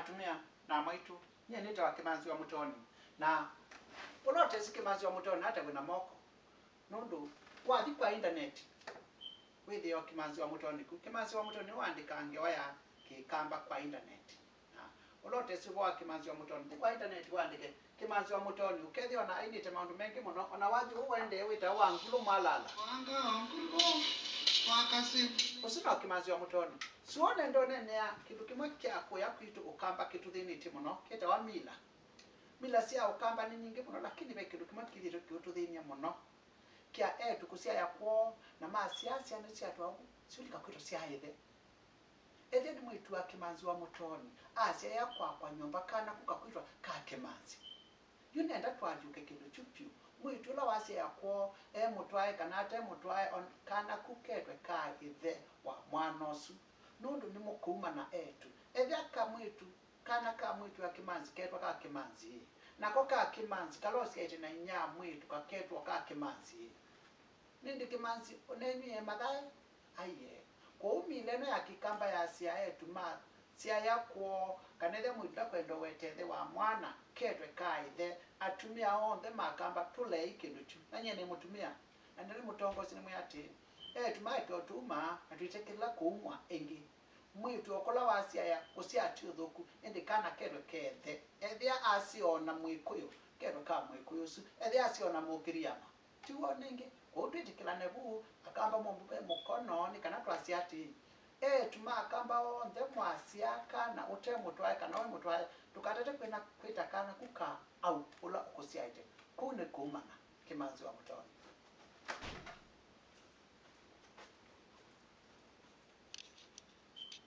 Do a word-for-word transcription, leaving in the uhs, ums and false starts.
Atumĩa na amaitũ, nyie nĩtawa Kĩmanzi wa Mũtoni. Na ũla ũtesĩ Kĩmanzi wa Mũtoni ate wĩna moko. Nũndũ wathi kwa indaneti, wĩthĩe o Kĩmanzi wa Mũtoni ku. Kĩmanzi wa Mũtoni waandĩkaa ngewa ya Kĩkamba kwa indaneti. Na ũla ũtesĩ ũvoo wa Kĩmanzi wa Mũtoni, thi kwa indaneti waandĩke Kĩmanzi wa Mũtoni, ũkethĩa ona ainĩte maũndũ mengĩ mũno, ona wathi ũũ waendee wĩtawa wa Ngulũ Mwalala. Wanga wa Ngulũ wa Kasĩ. Ũsu no Kĩmanzi wa Mũtoni. Sua nenda ũneenea kĩndũ kĩmwe kya kũya kwitũ Ũkamba kĩtũthĩnĩtye mũno, kĩtawa mila. Mila sya Ũkamba nĩ nyingĩ mũno, lakini ve kĩndũ kĩmwe kĩthĩĩtwe kĩũtũthĩny'a mũno, kya eĩtu kũsyaya kwoo, na masyaa syana syatwawa vu, syũlika kwĩtwa sya ĩthe. Ethĩa nĩ mwĩĩtu wa Kĩmanzi wa Mũtoni, asyaĩa kwakwa nyũmba, kana ku kakwĩtwa ka Kĩmanzi. Yu nenda tũalyũke kĩndũ kyu vyũ. Mwĩĩtu ũla wasyaĩa kwoo, e mũtwae kana ate mũtwae, o kana ku ketwe ka ĩthe wa mwana ũsu, nũndũ nĩmũkũumana eĩtu. Ethĩa kamwĩĩtu, kana ka mwĩĩtu wa Kĩmanzi ketwa ka Kĩmanzi-ĩ, nako ka Kĩmanzi kala ũsyaĩte na inyia mwĩĩtu kaketwa ka Kĩmanzi-ĩ. Nĩndĩ Kĩmanzi ũneenywie mathaĩ? Aiee. Kwoou mila ĩno ya Kĩkamba yaasya eĩtu masyaĩa kwoo, kana ethĩa mwĩĩtu ndakwenda ũwete ĩthe wa mwana, ketwe ka ĩthe. Atumĩa onthe ma Kamba tũleei kĩndũ kyu. Na nyie nĩ mũtumĩa, na nĩnĩ mũtongoesye nĩmwĩa atĩĩ, eĩtu maeke o tũumaa na twĩtĩkĩla kũumwa ĩngĩ. Mwĩĩtu o kũla wasyaĩa kũsyaa ti ũthũku, ĩndĩ kana ketwe ke ĩthe. Ethĩa asya o na Mwĩkũyũ, ketwe ka Mwĩkũyũ ũsu. Ethĩa asya o na Mũkiriama, ti w'o nĩngĩ? Kwoou twĩtĩkĩlane vu, Akamba mombu ve mũkono, nĩ kana twasye atĩĩ, eĩtu ma Akamba onthe mwasyaa kana ũte mũtwae kana wĩ mũtwae, ndũkatate kwĩna kwĩta kana ku ka au ũla ũkũsyaĩte. Kũu nĩ kũumana. Kĩmanzi wa Mũtoni.